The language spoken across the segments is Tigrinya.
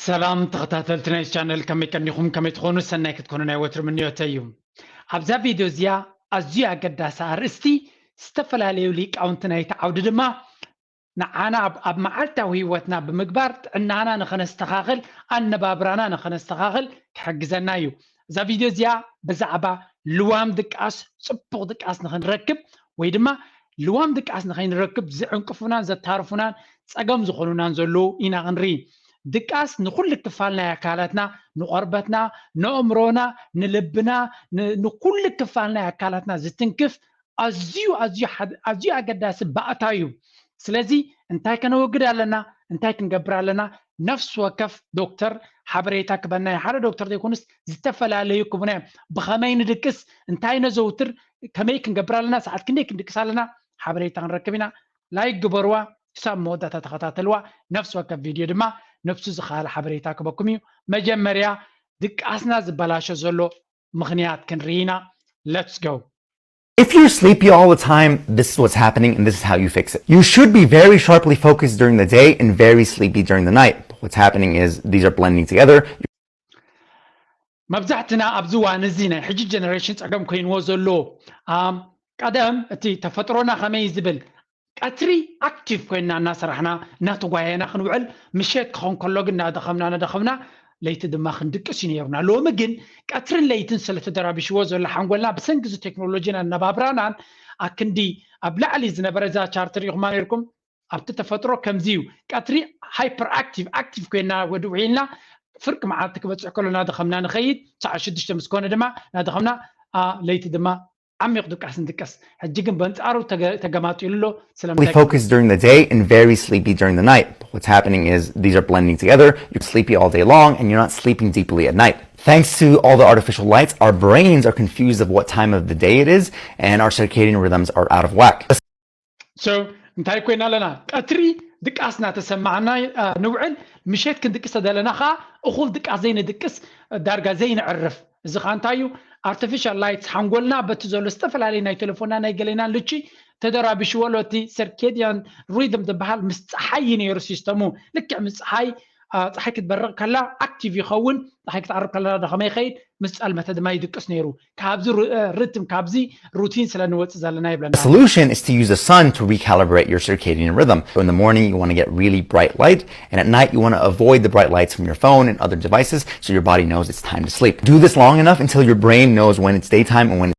ሰላም ተኸታተልቲ ናይ ቻነል፣ ከመይ ቀኒኹም? ከመይ ትኾኑ? ሰናይ ክትኮኑ ናይ ወትሩ ምንዮተይ እዩ። ኣብዛ ቪድዮ እዚኣ ኣዝዩ ኣገዳሲ ኣርእስቲ፣ ዝተፈላለዩ ሊቃውንቲ ናይቲ ዓውዲ ድማ ንዓና ኣብ፣ ኣብ መዓልታዊ ህይወትና ብምግባር ጥዕናና ንኸነስተኻኽል፣ ኣነባብራና ንኸነስተኻኽል ክሕግዘና እዩ። እዛ ቪድዮ እዚኣ ብዛዕባ ልዋም ድቃስ፣ ጽቡቕ ድቃስ ንኽንረክብ ወይ ድማ ልዋም ድቃስ ንኸይንረክብ ዝዕንቅፉናን ዘታርፉናን ጸገም ዝኾኑናን ዘለዉ ኢና ክንርኢ። ድቃስ ንኹሉ ክፋል ናይ ኣካላትና፣ ንቆርበትና፣ ንኣእምሮና፣ ንልብና፣ ን-፣ ንኹሉ ክፋል ናይ ኣካላትና ዝትንክፍ ኣዝዩ፣ ኣዝዩ ሓድ-፣ ኣዝዩ ኣገዳሲ ባእታ እዩ። ስለዚ እንታይ ከነወግድ ኣለና? እንታይ ክንገብር ኣለና? ነፍሲ ወከፍ ዶክተር ሓበሬታ ክበና እዩ። ሓደ ዶክተር ዘይኮኑስ ዝተፈላለዩ ክቡና እዮም። ብኸመይ ንድቅስ፣ እንታይ ነዘውትር፣ ከመይ ክንገብር ኣለና፣ ሰዓት ክንደይ ክንድቅስ ኣለና፣ ሓበሬታ ክንረክብ ኢና። ላይክ ግበርዋ፣ ክሳብ መወዳእታ ተኸታተልዋ። ነፍሲ ወከፍ ቪድዮ ድማ ነብሱ ዝኸኣለ ሓበሬታ ክበኩም እዩ። መጀመርያ ድቃስና ዝበላሾ ዘሎ ምኽንያት ክንርኢ ኢና። Let's go። If you're sleepy all the time, this is what's happening and this is how you fix it. You should be very sharply focused during the day and very sleepy during the night. But what's happening is these are blending together. መብዛሕትና ኣብዚ እዋን እዚ ናይ ሕጂ ጀነሬሽን ጸገም ኮይንዎ ዘሎ፣ ኣም፣ ቀደም እቲ ተፈጥሮና ከመይ ዝብል ቀትሪ ኣክቲቭ ኮይንና እናሰራሕና እናተጓየና ክንውዕል፣ ምሸት ክኸውን ከሎ ግን እናደኸምና እናደኸምና ለይቲ ድማ ክንድቅስ እዩ ነይሩና። ሎሚ ግን ቀትርን ለይትን ስለተደራቢሽዎ ዘሎ ሓንጎልና ብሰንኪ እዚ ቴክኖሎጂን ኣነባብራናን ኣክንዲ ኣብ ላዕሊ ዝነበረ እዛ ቻርት ሪኢኹማ ነይርኩም። ኣብቲ ተፈጥሮ ከምዚ እዩ። ቀትሪ ሃይፐር ኣክቲቭ፣ ኣክቲቭ ኮይና ወዲ ውዒልና ፍርቂ መዓልቲ ክበፅሕ ከሎ እናደኸምና ንኸይድ፣ ሰዓት ሽዱሽተ ምስ ኮነ ድማ እናደኸምና ኣ፣ ለይቲ ድማ ዓሚቕ ድቃስ ንድቀስ። ሕጂ ግን በንጻሩ ተገ-፣ ተገማጢሉ ኣሎ። ስለምንታይ? Focused during the day and very sleepy during the night. But what's happening is these are blending together. You're sleepy all day long and you're not sleeping deeply at night. Thanks to all the artificial lights, our brains are confused of what time of the day it is and our circadian rhythms are out of whack. So እንታይ ኮይና ኣለና? ቀትሪ ድቃስ እናተሰማዕና፣ አ፣ ንውዕል፣ ምሸት ክንድቅስ ተደለና ከዓ እኹል ድቃስ ዘይንድቅስ፣ ዳርጋ ዘይንዕርፍ። እዚ ከዓ እንታይ እዩ? ኣርቲፊሻል ላይትስ ሓንጎልና በቲ ዘሎ ዝተፈላለዩ ናይ ቴሌፎንና ናይ ገሌናን ልቺ ተደራቢሽዎ ኣሎ። እቲ ሰርኬድያን ሪድም ዝበሃል ምስ ፀሓይ እዩ ነይሩ ሲስተሙ። ልክዕ ምስ ፀሓይ፣ አ፣ ፀሓይ ክትበርቕ ከላ ኣክቲቭ ይኸውን፣ ፀሓይ ክትዓርብ ከላ ደኸመ ይኸይድ፣ ምስ ጸልመተ ድማ ይድቅስ ነይሩ። ካብዚ ሩ-፣ እ፣ ርትም፣ ካብዚ ሩቲን ስለ ንወጽእ ዘለና ይብለና። The solution is to use the sun to recalibrate your circadian rhythm. So in the morning, you want to get really bright light, and at night, you want to avoid the bright lights from your phone and other devices so your body knows it's time to sleep. Do this long enough until your brain knows when it's daytime and when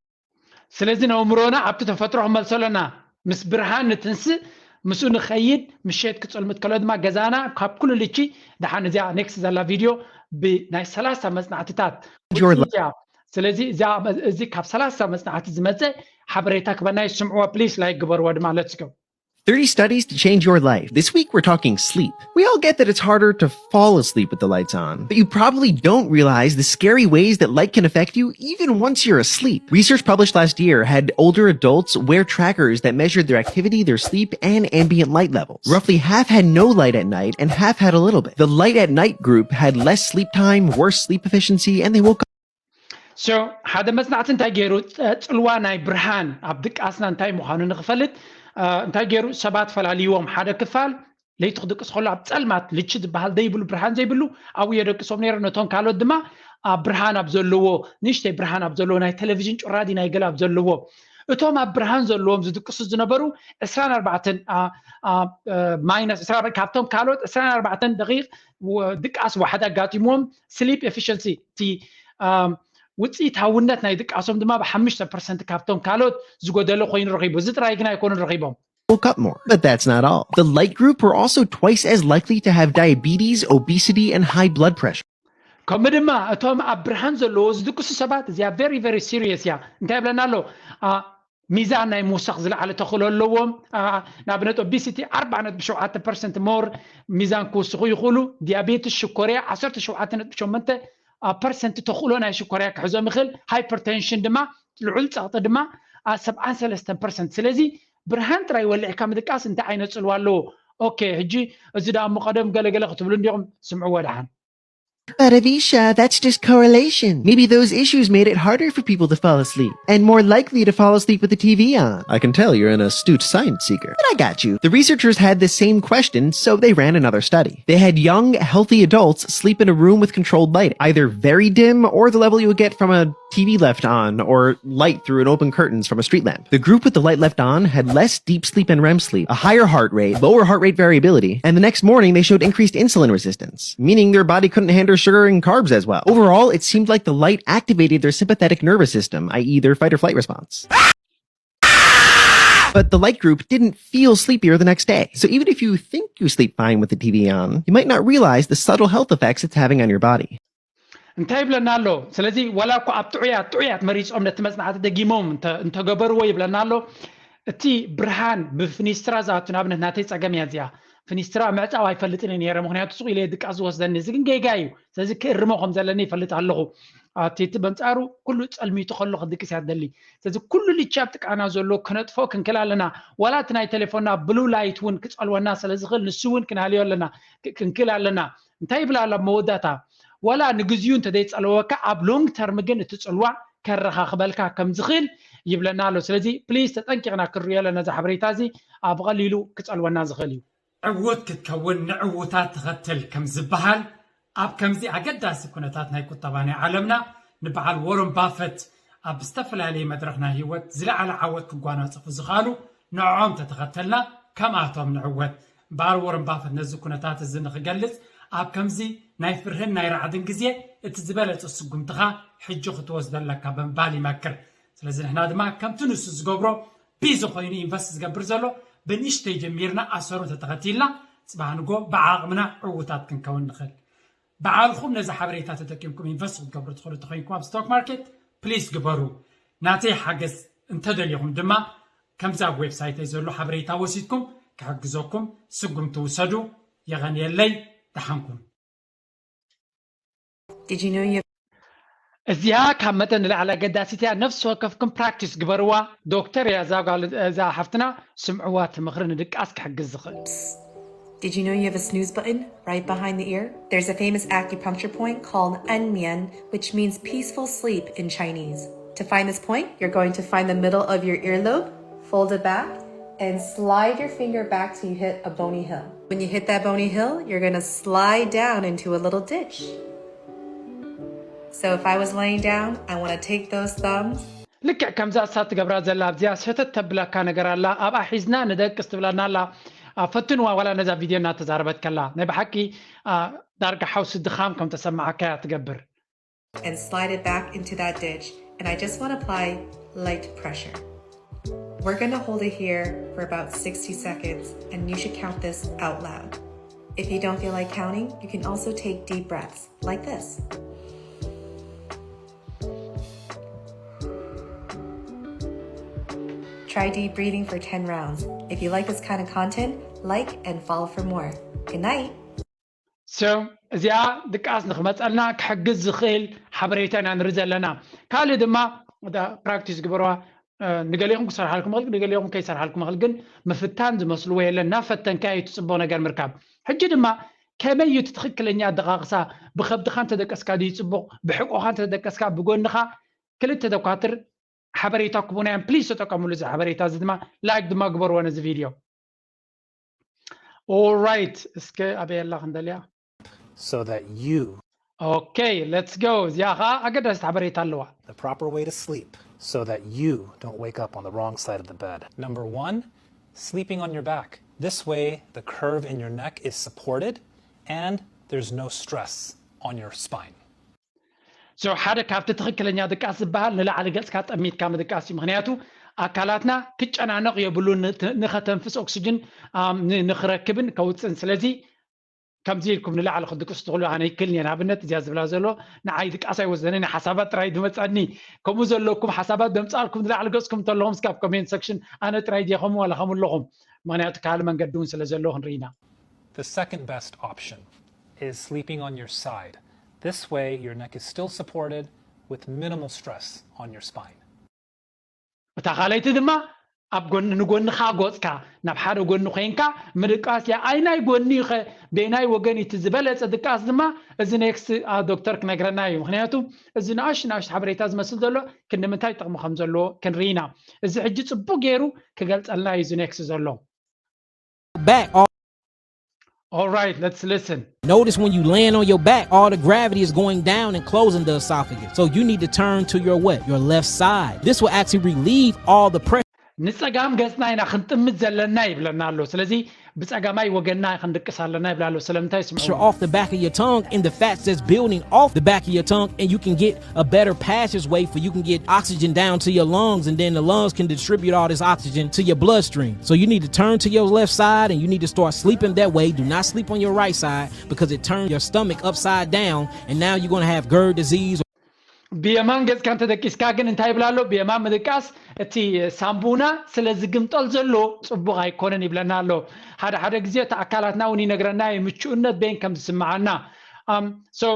ስለዚ ነእምሮና ኣብቲ ተፈጥሮ ክመልሶ ኣለና። ምስ ብርሃን ንትንስእ፣ ምስኡ ንኸይድ፣ ምሸት ክጽልምት ከሎ ድማ ገዛና ካብ ኩሉ ልቺ ደሓን። እዚኣ ኔክስት ዘላ ቪድዮ ብናይ ሰላሳ መጽናዕትታት Your ውጽኢት እያ። ስለዚ እዚኣ፣ እዚ ካብ ሰላሳ መጽናዕቲ ዝመጸ ሓበሬታ ክበና ይስምዕዎ። ፕሊስ ላይክ ግበርዎ ድማ። Let's go። Thirty studies to change your life. This week, we're talking sleep. We all get that it's harder to fall asleep with the lights on, but you probably don't realize the scary ways that light can affect you even once you're asleep. Research published last year had older adults wear trackers that measured their activity, their sleep, and ambient light levels. Roughly half had no light at night, and half had a little bit. The light at night group had less sleep time, worse sleep efficiency, and they woke So ሓደ መጽናዕቲ እንታይ ገይሩ? ጸ-፣ ጽልዋ ናይ ብርሃን ኣብ ድቃስና እንታይ ምዃኑ ንኽፈልጥ፣ እ፣ እንታይ ገይሩ? ሰባት ፈላልይዎም። ሓደ ክፋል ለይቲ ክድቅስ ከሎ ኣብ ጸልማት ልቺ ዝበሃል ዘይብሉ፣ ብርሃን ዘይብሉ ኣብኡ የደቅሶም ነይሩ። ነቶም ካልኦት ድማ ኣብ ብርሃን ኣብ ዘለዎ፣ ንእሽተይ ብርሃን ኣብ ዘለዎ ናይ ቴሌቪዥን ጩራዲ ናይ ገለ ኣብ ዘለዎ፣ እቶም ኣብ ብርሃን ዘለዎም ዝድቅሱ ዝነበሩ ዕስራን ኣርባዕተን፣ አ፣ አ፣ እ፣ ማይነስ ዕስራ፣ ካብቶም ካልኦት ዕስራን ኣርባዕተን ደቂቕ ወ-፣ ድቃስ ዋሕድ ኣጋጢምዎም፣ ስሊፕ ኤፊሽንሲ፣ እቲ፣ እ፣ ውጽኢታውነት ናይ ድቃሶም ድማ ብሓሙሽተ ፐርሰንት ካብቶም ካልኦት ዝጎደለ ኮይኑ ረኺቡ። እዚ ጥራይ ግን ኣይኮኑን ረኺቦም። woke up more. But that's not all. The light group were also twice as likely to have diabetes, obesity, and high blood pressure. ከምኡ ድማ እቶም ኣብ ብርሃን ዘለዎ ዝድቅሱ ሰባት፣ እዚኣ ቨሪ ቨሪ ሲሪየስ እያ። እንታይ ይብለና ኣሎ? አ፣ ሚዛን ናይ ምውሳኽ ዝለዓለ ተኽእሎ ኣለዎም። አ፣ ንኣብነት ኦቢሲቲ ኣርባዓ ነጥቢ ሸውዓተ ፐርሰንት ሞር ሚዛን ክውስኹ ይኽእሉ። ዲያቤትስ፣ ሽኮርያ ዓሰርተ ሸውዓተ ነጥቢ ሸሞንተ ፐርሰንት ተኽእሎ ናይ ሽኮርያ ክሕዞም ይኽእል። ሃይፐርቴንሽን ድማ፣ ልዑል ጸቕጢ ድማ፣ አ፣ ሰብዓን ሰለስተን ፐርሰንት። ስለዚ ብርሃን ጥራይ ወሊዕካ ምድቃስ እንታይ ዓይነት ጽልዋ ኣለዎ? ኦኬ፣ ሕጂ እዚ ደኣ እሞ ቀደም ገለገለ ክትብሉ እንዲኹም፣ ስምዕዎ ደሓን። But Avisha, that's just correlation. Maybe those issues made it harder for people to fall asleep and more likely to fall asleep with the T V on. I can tell you're an astute science seeker. But I got you. The researchers had the same question, so they ran another study. They had young, healthy adults sleep in a room with controlled light, either very dim or the level you would get from a T V left on or light through an open curtains from a street lamp. The group with the light left on had less deep sleep and REM sleep, a higher heart rate, lower heart rate variability, and the next morning they showed increased insulin resistance, meaning their body couldn't handle sugar and carbs as well. Overall, it seemed like the light activated their sympathetic nervous system, i.e., their fight or flight response. But the light group didn't feel sleepier the next day. So even if you think you sleep fine with the T V on, you might not realize the subtle health effects it's having on your body. እንታይ ይብለና ኣሎ? ስለዚ ዋላ እኮ ኣብ ጥዑያት ጥዑያት መሪጾም ነቲ መጽናዕቲ ደጊሞም እንተ- እንተገበርዎ ይብለና ኣሎ። እቲ ብርሃን ብፍኒስትራ ዝኣቱ፣ ንኣብነት ናተይ ጸገም እያ እዚኣ፣ ፍኒስትራ ምዕጻው ኣይፈልጥን እየ ነይረ፣ ምክንያቱ ሱቕ ኢለ ድቃስ ዝወስደኒ፣ እዚ ግን ጌጋ እዩ። ስለዚ ክእርሞ ከም ዘለኒ ይፈልጥ ኣለኹ። ኣቲ እቲ በንጻሩ ኩሉ ጸልሚቱ ከሎ ክድቅስ እያ ትደሊ። ስለዚ ኩሉ ልቻ ኣብ ጥቃና ዘሎ ክነጥፎ ክንክል ኣለና። ዋላ እቲ ናይ ቴሌፎንና ብሉ ላይት እውን ክጸልወና ስለ ዝኽእል ንሱ እውን ክንሃልዮ ኣለና፣ ክ- ክንክል ኣለና። እንታይ ይብላ ኣሎ ኣብ መወዳእታ? ዋላ ንግዚኡ እንተዘይጸለወካ ኣብ ሎንግ ተርም ግን እቲ ጽልዋ ከረኻኽበልካ ከም ዝኽእል ይብለና ኣሎ። ስለዚ ፕሊዝ ተጠንቂቕና ክንሪኦ ኣለና። እዚ ሓበሬታ እዚ ኣብ ቀሊሉ ክጸልወና ዝኽእል እዩ። ዕዉት ክትከውን ንዕዉታት ተኸተል ከም ዝበሃል፣ ኣብ ከምዚ ኣገዳሲ ኩነታት ናይ ቁጠባ ናይ ዓለምና፣ ንበዓል ዎረን ባፈት ኣብ ዝተፈላለየ መድረኽ ናይ ህይወት ዝለዓለ ዓወት ክጓናጸፉ ዝኽኣሉ ንዕኦም ተተኸተልና፣ ከምኣቶም ንዕወት። በዓል ዎረን ባፈት ነዚ ኩነታት እዚ ንኽገልጽ፣ ኣብ ከምዚ ናይ ፍርህን ናይ ራዕድን ግዜ እቲ ዝበለጸ ስጉምትኻ ሕጂ ክትወስዶ ኣለካ ብምባል ይመክር። ስለዚ ንሕና ድማ ከምቲ ንሱ ዝገብሮ ቢዚ ኮይኑ ኢንቨስት ዝገብር ዘሎ ብንእሽተይ ጀሚርና ኣሰሩ እንተተኸቲልና፣ ጽባሕ ንጎ ብዓቕምና ዕዉታት ክንከውን ንኽእል። ባዕልኹም ነዚ ሓበሬታ ተጠቂምኩም ኢንቨስት ክትገብሩ ትኽእሉ እንተኾይንኩም ኣብ ስቶክ ማርኬት ፕሊስ ግበሩ። ናተይ ሓገዝ እንተደሊኹም ድማ ከምዚ ኣብ ዌብሳይተይ ዘሎ ሓበሬታ ወሲድኩም ክሕግዘኩም ስጉምቲ ውሰዱ። የቐንየለይ። ደሓንኩም። Did you know you እዚኣ ካብ መጠን ንላዕሊ ኣገዳሲት እያ። ነፍሲ ወከፍኩም ፕራክቲስ ግበርዋ። ዶክተር እያ እዛ ጓል እዛ ሓፍትና፣ ስምዕዋ፣ እቲ ምኽሪ ንድቃስ ክሕግዝ ዝኽእል። Did you know you have a snooze button right behind the ear? There's a famous acupuncture point called Anmian, which means peaceful sleep in Chinese. To find this point, you're going to find the middle of your earlobe, fold it back, and slide your finger back till you hit a bony hill. When you hit that bony hill, you're gonna slide down into a little ditch. So if I was laying down, I wanna take those thumbs ልክዕ ከምዛ እሳ ትገብራ ዘላ ኣብዚኣ ሰተት ተብለካ ነገር ኣላ። ኣብኣ ሒዝና ንደቅስ ትብለና ኣላ። ፈትንዋ ዋላ ነዛ ቪድዮ እናተዛረበት ከላ ናይ ብሓቂ ዳርጋ ሓውሲ ድኻም ከም ተሰማዓካ እያ ትገብር። and slide it back into that ditch. And I just want to apply light pressure. We're going to hold it here for about sixty seconds, and you should count this out loud. If you don't feel like counting, you can also take deep breaths like this. Try deep breathing for ten rounds. If you like this kind of content, like and follow for more. Good night. So እዚኣ ድቃስ ንክመፀልና ክሕግዝ ዝኽእል ሓበሬታ ኢና ንርኢ ዘለና። ካልእ ድማ ፕራክቲስ ግበርዋ። ንገሊኹም ክሰርሓልኩም ኽእል፣ ንገሊኹም ከይሰርሓልኩም ኽእል፣ ግን ምፍታን ዝመስልዎ የለን። እናፈተንካ እዩ እቲ ፅቡቕ ነገር ምርካብ። ሕጂ ድማ ከመይ እዩ እቲ ትኽክለኛ ኣደቃቕሳ? ብኸብድኻ እንተደቀስካ ድዩ ፅቡቕ? ብሕቆኻ እንተደቀስካ ብጎንኻ ክልተ ደኳትር ሓበሬታ ክቡና እዮም። ፕሊዝ ተጠቀምሉ እዚ ሓበሬታ እዚ ድማ ላይክ ድማ ግበርዎ ነዚ ቪድዮ። ኦራይት እስከ ኣበይ ኣላ ክንደልያ so that you okay let's go። እዚኣ ከዓ ኣገዳሲት ሓበሬታ ኣለዋ። the proper way to sleep so that you don't wake up on the wrong side of the bed. Number one, sleeping on your back. This way, the curve in your neck is supported and there's no stress on your spine. So ሓደ ካብቲ ትኽክለኛ ድቃስ ዝበሃል ንላዕሊ ገጽካ ጠሚትካ ምድቃስ እዩ። ምክንያቱ ኣካላትና ክጨናነቕ የብሉን ንኸተንፍስ ኦክስጅን ንኽረክብን ከውፅን። ስለዚ ከምዚ ኢልኩም ንላዕሊ ክድቅሱ ትኽእሉ። ኣነ ይክልኒ እየ። ንኣብነት እዚኣ ዝብላ ዘሎ ንዓይ ድቃስ ኣይወስደንን፣ ሓሳባት ጥራይ ዝመፀኒ። ከምኡ ዘለኩም ሓሳባት ዘምፃልኩም ንላዕሊ ገፅኩም እንተለኹም እስካብ ኮሜንት ሰክሽን ኣነ ጥራይ ድየ ከምኡ ዋላ ከም ኣለኹም። ምክንያቱ ካልእ መንገዲ እውን ስለ ዘሎ ክንርኢና። The second best option is sleeping on your side. This way, your neck is still supported with minimal stress on your spine. እታ ካልኣይቲ ድማ ኣብ ጎኒ ንጎንኻ ጎፅካ ናብ ሓደ ጎኒ ኮይንካ ምድቃስ እያ። ኣይናይ ጎኒ ኸ ቤናይ ወገን እቲ ዝበለፀ ድቃስ ድማ እዚ ኔክስት ዶክተር ክነግረና እዩ። ምክንያቱ እዚ ንኣሽ ንኣሽ ሓበሬታ ዝመስል ዘሎ ክንዲ ምንታይ ጥቕሚ ከም ዘለዎ ክንርኢ ኢና። እዚ ሕጂ ፅቡቅ ገይሩ ክገልፀልና እዩ እዚ ኔክስት ዘሎ። Back. All All right, let's listen. Notice when you land on your back, all the gravity is going down and closing the esophagus. So you need to turn to your what? Your left side. This will actually relieve all the pressure ንፀጋም ገፅና ኢና ክንጥምት ዘለና ይብለና ኣሎ። ስለዚ ብፀጋማይ ወገንና ክንድቅስ ኣለና ይብላ ኣሎ። ስለምንታይ ስምዑ? off the back of your tongue and the fats that's building off the back of your tongue, and you can get a better passageway for you can get oxygen down to your lungs, and then the lungs can distribute all this oxygen to your bloodstream. So you need to turn to your left side, and you need to start sleeping that way. Do not sleep on your right side because it turns your stomach upside down, and now you're going to have GERD disease. ብየማን ገጽካ እንተደቂስካ ግን እንታይ ይብላ ኣሎ? ብየማን ምድቃስ እቲ ሳምቡና ስለ ዝግምጠል ዘሎ ጽቡቕ ኣይኮነን ይብለና ኣሎ። ሓደ ሓደ ግዜ እቲ ኣካላትና እውን ይነግረና እዩ ምቹእነት በይን ከም ዝስምዓና። Um, so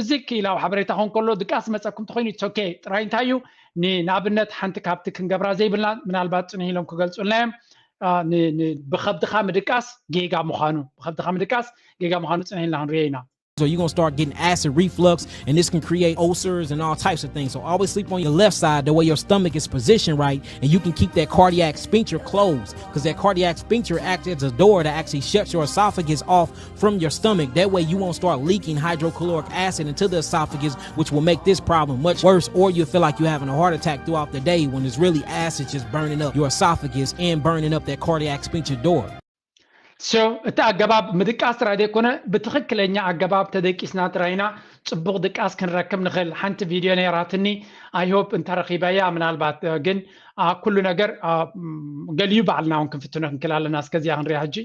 እዚ ክኢላዊ ሓበሬታ ክኸውን ከሎ ድቃስ መጸኩም ተኾይኑ it's okay። ጥራይ እንታይ እዩ ን- ንኣብነት ሓንቲ ካብቲ ክንገብራ ዘይብልና ምናልባት ጽንሕ ኢሎም ክገልጹልና እዮም። አ፣ ን- ን- ብኸብድኻ ምድቃስ ጌጋ ምዃኑ ብኸብድኻ ምድቃስ ጌጋ ምዃኑ ጽንሕ ኢልና ክንሪኦ ኢና። So you're gonna start getting acid reflux, and this can create ulcers and all types of things. So always sleep on your left side, the way your stomach is positioned right, and you can keep that cardiac sphincter closed, because that cardiac sphincter acts as a door that actually shuts your esophagus off from your stomach. That way you won't start leaking hydrochloric acid into the esophagus, which will make this problem much worse, or you'll feel like you're having a heart attack throughout the day when it's really acid just burning up your esophagus and burning up that cardiac sphincter door. So እቲ ኣገባብ ምድቃስ ጥራይ ዘይኮነ ብትኽክለኛ ኣገባብ ተደቂስና ጥራይና ጽቡቕ ድቃስ ክንረክብ ንኽእል። ሓንቲ ቪድዮ ነይራትኒ፣ I hope እንተረኺበያ ምናልባት፣ እ፣ ግን አ፣ ኩሉ ነገር አ፣ ም፣ ገሊኡ ባዕልና እውን ክንፍትኖ ክንክእል ኣለና። እስከዚያ ክንሪኣ ሕጂ።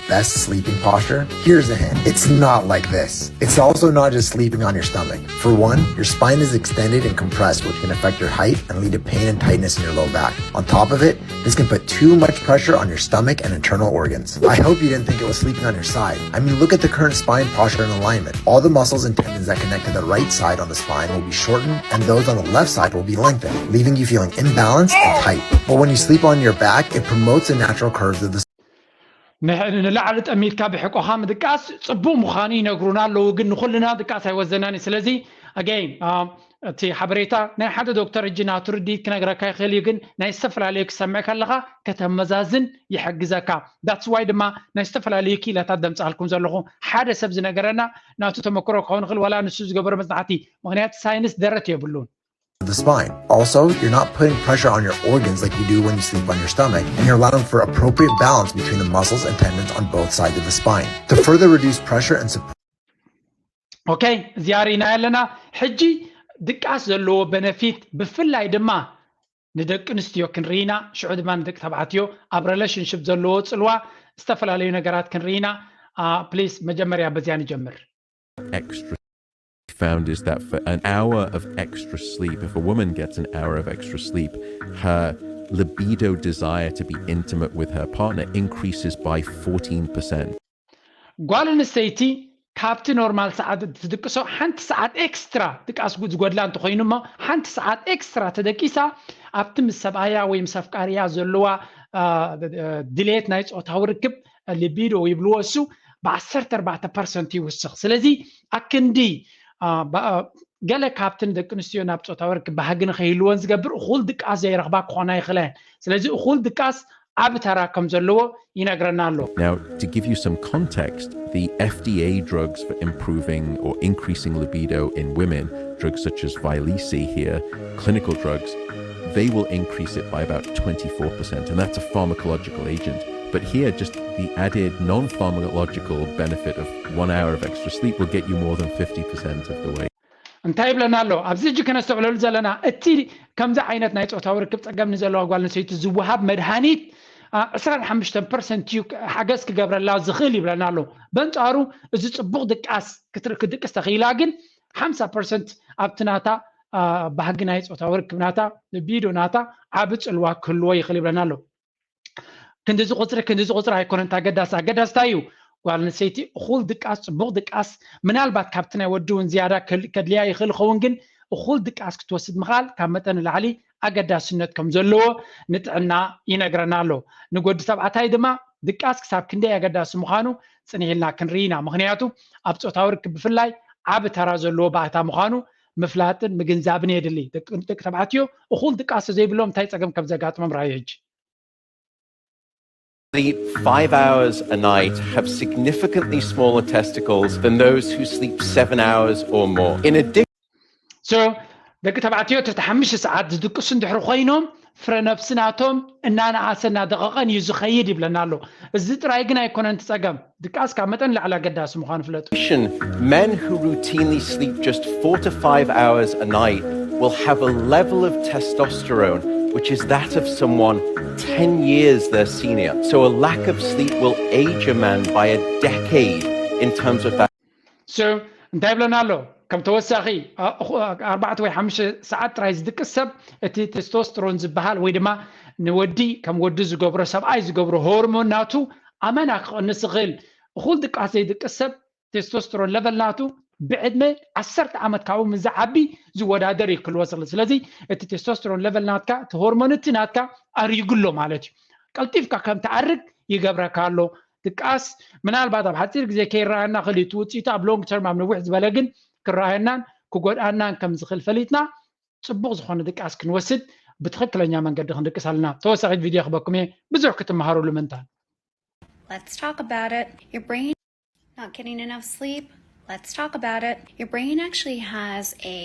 Best sleeping posture? Here's a hint. It's not like this. It's also not just sleeping on your stomach. For one, your spine is extended and compressed, which can affect your height and lead to pain and tightness in your low back. On top of it, this can put too much pressure on your stomach and internal organs. I hope you didn't think it was sleeping on your side. I mean, look at the current spine posture and alignment. All the muscles and tendons that connect to the right side on the spine will be shortened, and those on the left side will be lengthened, leaving you feeling imbalanced and tight. But when you sleep on your back, it promotes the natural curves of the ንላዕሊ ጠሚትካ ብሕቆኻ ምድቃስ ጽቡቕ ምዃኑ ይነግሩና ኣለዉ፣ ግን ንኹልና ድቃስ ኣይወዘናን እዩ። ስለዚ ኣገይን እቲ ሓበሬታ ናይ ሓደ ዶክተር እጂ ናቱ ርድኢት ክነግረካ ይኽእል እዩ፣ ግን ናይ ዝተፈላለዩ ክሰምዕ ከለኻ ከተመዛዝን ይሕግዘካ። That's why ድማ ናይ ዝተፈላለዩ ክኢላታት ደምጻልኩም ዘለኹ። ሓደ ሰብ ዝነገረና ናቱ ተመክሮ ክኸውን ይኽእል፣ ዋላ ንሱ ዝገበሮ መጽናዕቲ፣ ምኽንያቱ ሳይንስ ደረት የብሉን። the spine. Also, you're not putting pressure on your organs like you do when you sleep on your stomach, and you're allowing for appropriate balance between the muscles and tendons on both sides of the spine. To further reduce pressure and support ኦኬ፣ እዚኣ ርኢና ኣለና። ሕጂ ድቃስ ዘለዎ በነፊት ብፍላይ ድማ ንደቂ ኣንስትዮ ክንርኢና፣ ሽዑ ድማ ንደቂ ተባዕትዮ ኣብ ሪሌሽንሽፕ ዘለዎ ጽልዋ ዝተፈላለዩ ነገራት ክንርኢና። ፕሊስ መጀመርያ በዚያ ንጀምር። extra found is that for an hour of extra sleep, if a woman gets an hour of extra sleep, her libido desire to be intimate with her partner increases by fourteen percent. ጓል ኣንስተይቲ ካብቲ ኖርማል ሰዓት ትድቅሶ ሓንቲ ሰዓት ኤክስትራ ድቃስ ዝጎድላ እንተኮይኑ እሞ ሓንቲ ሰዓት ኤክስትራ ተደቂሳ ኣብቲ ምስ ሰብኣያ ወይ ምስ ኣፍቃርያ ዘለዋ ድሌት ናይ ፆታዊ ርክብ ሊቢዶ ይብልዎ እሱ ብ14 ፐርሰንት ይውስኽ። ስለዚ ኣክንዲ ገለ ካብቲ ንደቂ ኣንስትዮ ናብ ፆታዊ ርክብ ባህጊ ንከይህልወን ዝገብር እኹል ድቃስ ዘይረኽባ ክኾና ይኽእላ እየን። ስለዚ እኹል ድቃስ ዓቢ ተራ ከም ዘለዎ ይነግረና ኣሎ። Now, to give you some context, the F D A drugs for improving or increasing libido in women, drugs such as Vyleesi here, clinical drugs, they will increase it by about twenty-four percent, and that's a pharmacological agent. But here, just the added non pharmacological benefit of one hour of extra sleep will get you more than fifty percent of the way. እንታይ ይብለና ኣሎ? ኣብዚ ሕጂ ከነስተውዕለሉ ዘለና እቲ ከምዚ ዓይነት ናይ ፆታዊ ርክብ ፀገም ንዘለዋ ጓል ኣንስተይቲ ዝወሃብ መድሃኒት ዕስራን ሓሙሽተን ፐርሰንት እዩ ሓገዝ ክገብረላ ዝኽእል ይብለና ኣሎ። በንፃሩ እዚ ፅቡቕ ድቃስ ክትድቅስ ተኽኢላ ግን ሓምሳ ፐርሰንት ኣብቲ ናታ ባህጊ ናይ ፆታዊ ርክብ ናታ ሊቢዶ ናታ ዓቢ ፅልዋ ክህልዎ ይኽእል ይብለና ኣሎ። ክንዲዚ ቁፅሪ ክንዲዚ ቁፅሪ ኣይኮነን ኣገዳሲ ኣገዳስታ እዩ ጓል ኣንስተይቲ እኹል ድቃስ ፅቡቕ ድቃስ ምናልባት ካብቲ ናይ ወዲ እውን ዝያዳ ከድልያ ይኽእል ይኸውን ግን እኹል ድቃስ ክትወስድ ምኽኣል ካብ መጠን ንላዕሊ ኣገዳስነት ከም ዘለዎ ንጥዕና ይነግረና ኣሎ። ንወዲ ተባዕታይ ድማ ድቃስ ክሳብ ክንደይ ኣገዳሲ ምዃኑ ጽንሕ ኢልና ክንርኢ ኢና። ምኽንያቱ ኣብ ጾታዊ ርክብ ብፍላይ ዓቢ ተራ ዘለዎ ባእታ ምዃኑ ምፍላጥን ምግንዛብን የድሊ። ደቂ ደቂ ተባዕትዮ እኹል ድቃስ ዘይብሎም እንታይ ጸገም ከም ዘጋጥሞም ርኣዩ ሕጂ። Sleep five hours a night have significantly smaller testicles than those who sleep seven hours or more. In addition, So ደቂ ተባዕትዮ ትሕቲ ሓሙሽተ ሰዓት ዝድቅሱ እንድሕር ኮይኖም ፍረ ነብሲ ናቶም እናነኣሰ እናደቐቐን እዩ ዝኸይድ ይብለና ኣሎ። እዚ ጥራይ ግን ኣይኮነን እቲ ጸገም። ድቃስ ካብ መጠን ላዕሊ ኣገዳሲ ምዃኑ ፍለጡ። Men who routinely sleep just four to five hours a night will have a level of testosterone which is that of someone ten years their senior. So a lack of sleep will age a man by a decade in terms of that. So እንታይ ይብለና ኣሎ? ከም ተወሳኺ ኣርባዕተ ወይ ሓሙሽተ ሰዓት ጥራይ ዝድቅስ ሰብ እቲ ቴስቶስትሮን ዝበሃል ወይ ድማ ንወዲ ከም ወዲ ዝገብሮ ሰብኣይ ዝገብሮ ሆርሞን ናቱ ኣመና ክቐንስ ይኽእል። እኹል ድቃስ ዘይድቅስ ሰብ ቴስቶስትሮን ለቨል ናቱ ብዕድመ ዓሰርተ ዓመት ካብኡ ምስ ዝዓቢ ዝወዳደር እዩ ክህልዎ ዝኽእል። ስለዚ እቲ ቴስቶስትሮን ለቨል ናትካ እቲ ሆርሞን እቲ ናትካ ኣሪጉ ኣሎ ማለት እዩ። ቀልጢፍካ ከም ትኣርግ ይገብረካ ኣሎ። ድቃስ ምናልባት ኣብ ሓፂር ግዜ ከይረኣየና ክእል እዩ። እቲ ውፅኢቱ ኣብ ሎንግ ተርም ኣብ ነዊሕ ዝበለ ግን ክረኣየናን ክጎድኣናን ከም ዝኽእል ፈሊጥና ፅቡቕ ዝኾነ ድቃስ ክንወስድ ብትኽክለኛ መንገዲ ክንድቅስ ኣለና። ተወሳኺት ቪድዮ ክበኩም እየ ብዙሕ ክትመሃሩሉ ምንታን። Let's talk about it. Your brain not getting enough sleep. Let's talk about it. Your brain actually has a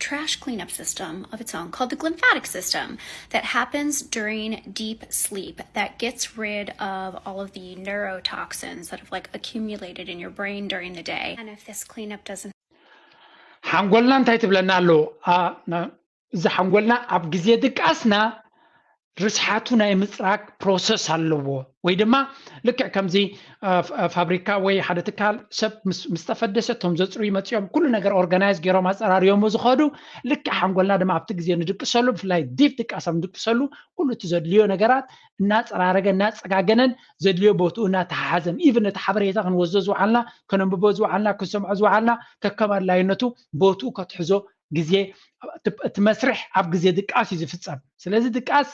trash cleanup system of its own called the glymphatic system that happens during deep sleep that gets rid of all of the neurotoxins that have like accumulated in your brain during the day. And if this cleanup doesn't ሓንጎልና እንታይ ትብለና ኣሎ? እዚ ሓንጎልና ኣብ ግዜ ድቃስና ርስሓቱ ናይ ምፅራግ ፕሮሰስ ኣለዎ። ወይ ድማ ልክዕ ከምዚ ፋብሪካ ወይ ሓደ ትካል ሰብ ምስ ተፈደሰ እቶም ዘፅርዩ መፅኦም ኩሉ ነገር ኦርጋናይዝ ገይሮም ኣፀራርዮሞ ዝኸዱ፣ ልክዕ ሓንጎልና ድማ ኣብቲ ግዜ ንድቅሰሉ፣ ብፍላይ ዲፕ ድቃስ ኣብ ንድቅሰሉ ኩሉ እቲ ዘድልዮ ነገራት እናፀራረገ እናፀጋገነን ዘድልዮ ቦትኡ እናተሓሓዘን ኢቭን እቲ ሓበሬታ ክንወስዶ ዝወዓልና፣ ከነንብቦ ዝወዓልና፣ ክንሰምዖ ዝወዓልና ከከም ኣድላይነቱ ቦትኡ ከትሕዞ ግዜ እቲ መስርሕ ኣብ ግዜ ድቃስ እዩ ዝፍፀም። ስለዚ ድቃስ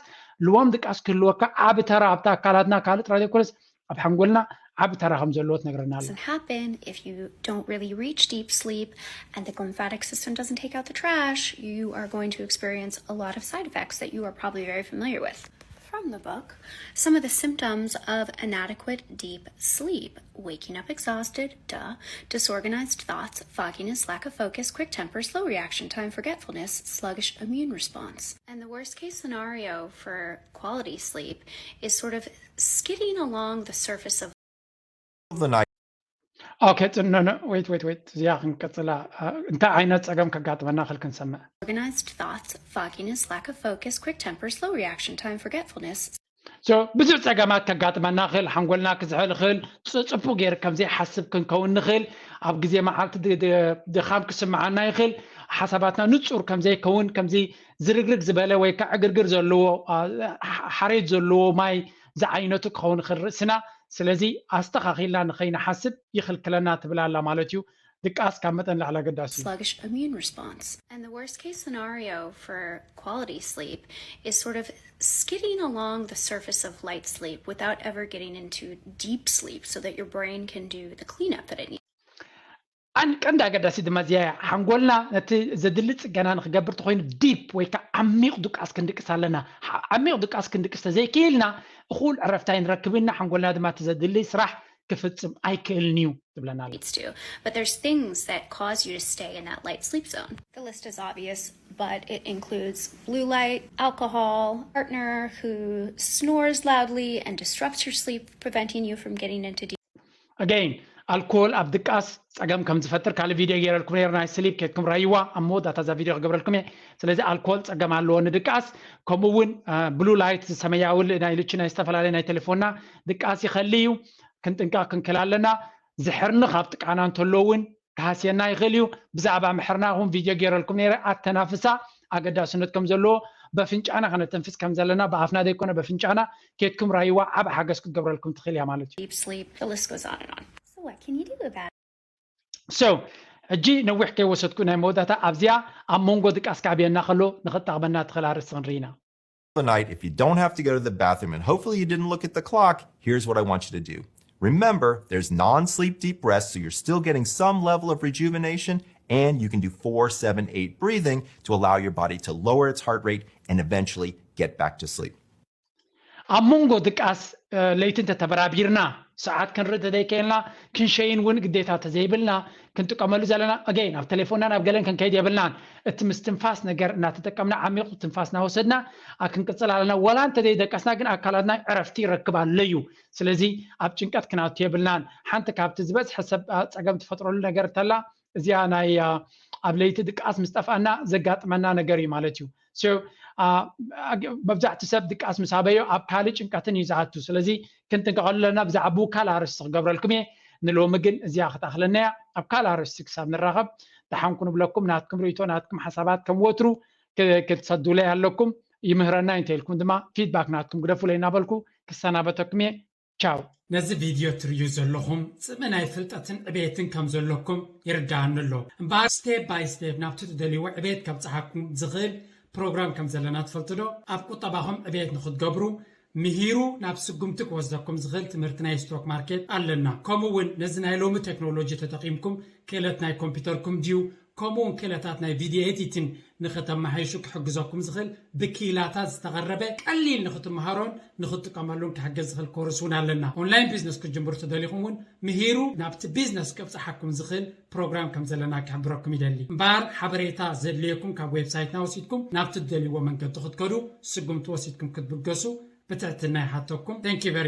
ልዋም ድቃስ ክህልወካ ዓቢ ተራ ኣብታ ኣካላትና ካልእ ጥራይ ዘይኮነስ ኣብ ሓንጎልና ዓቢ ተራ ከም ዘለዎ ትነግረና ኣላ። Doesn't happen if you don't really reach deep sleep and the glymphatic system doesn't take out the trash, you are going to experience a lot of side effects that you are probably very familiar with. From the book, some of the symptoms of inadequate deep sleep: waking up exhausted, duh, disorganized thoughts, fogginess, lack of focus, quick temper, slow reaction time, forgetfulness, sluggish immune response. And the worst case scenario for quality sleep is sort of skidding along the surface of the night. Okay, no, no, wait, wait, wait. እዚኣ ክንቀፅላ እንታይ ዓይነት ፀገም ከጋጥመና ክል ክንሰምዕ። Organized thoughts, fogginess, lack of focus, quick temper, slow reaction time, forgetfulness. So ብዙሕ ፀገማት ከጋጥመና ይኽእል። ሓንጎልና ክዝሕል ይኽእል። ፅቡቅ ገይር ከምዘይሓስብ ክንከውን ንኽእል። ኣብ ግዜ መዓልቲ ድኻም ክስምዓና ይኽእል። ሓሳባትና ንፁር ከምዘይከውን፣ ከምዚ ዝርግርግ ዝበለ ወይ ከዓ ዕግርግር ዘለዎ ሓሬት ዘለዎ ማይ ዝዓይነቱ ክኸውን ይኽእል ርእስና። ስለዚ ኣስተኻኺልና ንኸይንሓስብ ይኽልክለና ትብል ኣላ ማለት እዩ። ድቃስ ካብ መጠን ላዕሊ ኣገዳሲ እዩ። Sluggish immune response. And the worst case scenario for quality sleep is sort of skidding along the surface of light sleep without ever getting into deep sleep so that your brain can do the cleanup that it needs. ኣን ቀንዲ ኣገዳሲ ድማ እዚኣ እያ። ሓንጎልና ነቲ ዘድሊ ፅገና ንክገብር ተኮይኑ ዲፕ ወይ ከዓ ዓሚቕ ድቃስ ክንድቅስ ኣለና። ዓሚቕ ድቃስ ክንድቅስ ተዘይክኢልና እኹል ዕረፍቲ ኣይንረክብና። ሓንጎልና ድማ እቲ ዘድሊ ስራሕ ክፍፅም ኣይክእልን እዩ ትብለና ኣሎ። Needs to. But there's things that cause you to stay in that light sleep zone. The list is obvious, but it includes blue light, alcohol, partner who snores loudly and disrupts your sleep, preventing you from getting into deep. Again, ኣልኮል ኣብ ድቃስ ፀገም ከም ዝፈጥር ካልእ ቪድዮ ገይረልኩም ነይረ፣ ናይ ስሊፕ ኬድኩም ራይዋ ኣብ መወዳእታ እዛ ቪድዮ ክገብረልኩም እየ። ስለዚ ኣልኮል ፀገም ኣለዎ ንድቃስ። ከምኡ እውን ብሉ ላይት ሰማያዊ ናይ ልቹ ናይ ዝተፈላለዩ ናይ ቴሌፎንና ድቃስ ይኸሊ እዩ። ክንጥንቀቕ ክንክል ኣለና። ዝሕርኒ ካብ ጥቃና እንተሎ እውን ክሃስየና ይኽእል እዩ። ብዛዕባ ምሕርና እውን ቪድዮ ገይረልኩም ነይረ። ኣተናፍሳ ኣገዳስነት ከም ዘለዎ፣ በፍንጫና ከነተንፍስ ከም ዘለና፣ ብኣፍና ዘይኮነ በፍንጫና ኬድኩም ራይዋ ዓብ ሓገዝ ክትገብረልኩም ትኽእል እያ ማለት እዩ። Deep sleep, the list goes on and on. So what can you do about it? So ሕጂ ነዊሕ ከይወሰድኩ ናይ መወዳእታ ኣብዚኣ ኣብ መንጎ ድቃስ ከዕብየና ከሎ ንኽጠቕመና ትኽእል ኣርእስቲ ክንርኢ ኢና። The night, if you don't have to go to the bathroom, and hopefully you didn't look at the clock, here's what I want you to do. Remember, there's non sleep deep rest, so you're still getting some level of rejuvenation, and you can do four, seven, eight breathing to allow your body to lower its heart rate and eventually get back to sleep. ኣብ መንጎ ድቃስ ለይቲ እንተተበራቢርና ሰዓት ክንርኢ ተዘይከልና ክንሸይን እውን ግዴታ ተዘይብልና ክንጥቀመሉ ዘለና ኣገይን ኣብ ቴሌፎንና ናብ ገለን ክንከይድ የብልናን። እቲ ምስትንፋስ ነገር እናተጠቀምና ዓሚቕ ትንፋስ እናወሰድና ክንቅፅል ኣለና። ዋላ እንተዘይደቀስና ግን ኣካላትና ዕረፍቲ ይረክብ ኣሎ እዩ። ስለዚ ኣብ ጭንቀት ክናቱ የብልናን። ሓንቲ ካብቲ ዝበዝሐ ሰብ ፀገም ትፈጥረሉ ነገር እንተላ እዚኣ ናይ ኣብ ለይቲ ድቃስ ምስ ጠፍኣና ዘጋጥመና ነገር እዩ ማለት እዩ። መብዛሕቲ ሰብ ድቃስ ምስ ኣበዮ ኣብ ካልእ ጭንቀትን እዩ ዝኣቱ። ስለዚ ክንጥንቀቐሉ ኣለና። ብዛዕባ ካልእ ኣርእስቲ ክገብረልኩም እየ። ንሎሚ ግን እዚኣ ክትኣኽለና እያ። ኣብ ካልእ ኣርእስቲ ክሳብ ንራኸብ ደሓንኩ ንብለኩም። ናትኩም ርእይቶ ናትኩም ሓሳባት ከም ወትሩ ክትሰዱለይ ኣለኩም። ይምህረና እንተ ኢልኩም ድማ ፊድባክ ናትኩም ግደፉለይ እናበልኩ ክሰናበተኩም እየ። ቻው። ነዚ ቪድዮ ትርእዩ ዘለኹም ጽምእ ናይ ፍልጠትን ዕቤትን ከም ዘለኩም ይርድኣኒ ኣሎ። እምበኣር ስቴፕ ባይ ስቴፕ ናብቲ ትደልይዎ ዕቤት ከብጽሓኩም ዝኽእል ፕሮግራም ከም ዘለና ትፈልጡ ዶ? ኣብ ቁጠባኹም ዕቤት ንኽትገብሩ ምሂሩ ናብ ስጉምቲ ክወስደኩም ዝኽእል ትምህርቲ ናይ ስቶክ ማርኬት ኣለና። ከምኡ እውን ነዚ ናይ ሎሚ ቴክኖሎጂ ተጠቒምኩም ክእለት ናይ ኮምፒውተርኩም ድዩ ከምኡ እውን ክእለታት ናይ ቪድዮ ኤዲቲን ንኽተመሓይሹ ክሕግዘኩም ዝኽእል ብኪላታት ዝተቐረበ ቀሊል ንኽትመሃሮን ንኽትጥቀመሉን ክሕግዝ ዝኽእል ኮርስ እውን ኣለና። ኦንላይን ቢዝነስ ክትጅምሩ ተደሊኹም እውን ምሂሩ ናብቲ ቢዝነስ ከብፅሓኩም ዝኽእል ፕሮግራም ከም ዘለና ክሕብረኩም ይደሊ። እምበኣር ሓበሬታ ዘድልየኩም ካብ ዌብሳይትና ወሲድኩም ናብቲ ትደልይዎ መንገዲ ክትከዱ ስጉምቲ ወሲድኩም ክትብገሱ ብትሕትና ይሓተኩም። Thank you very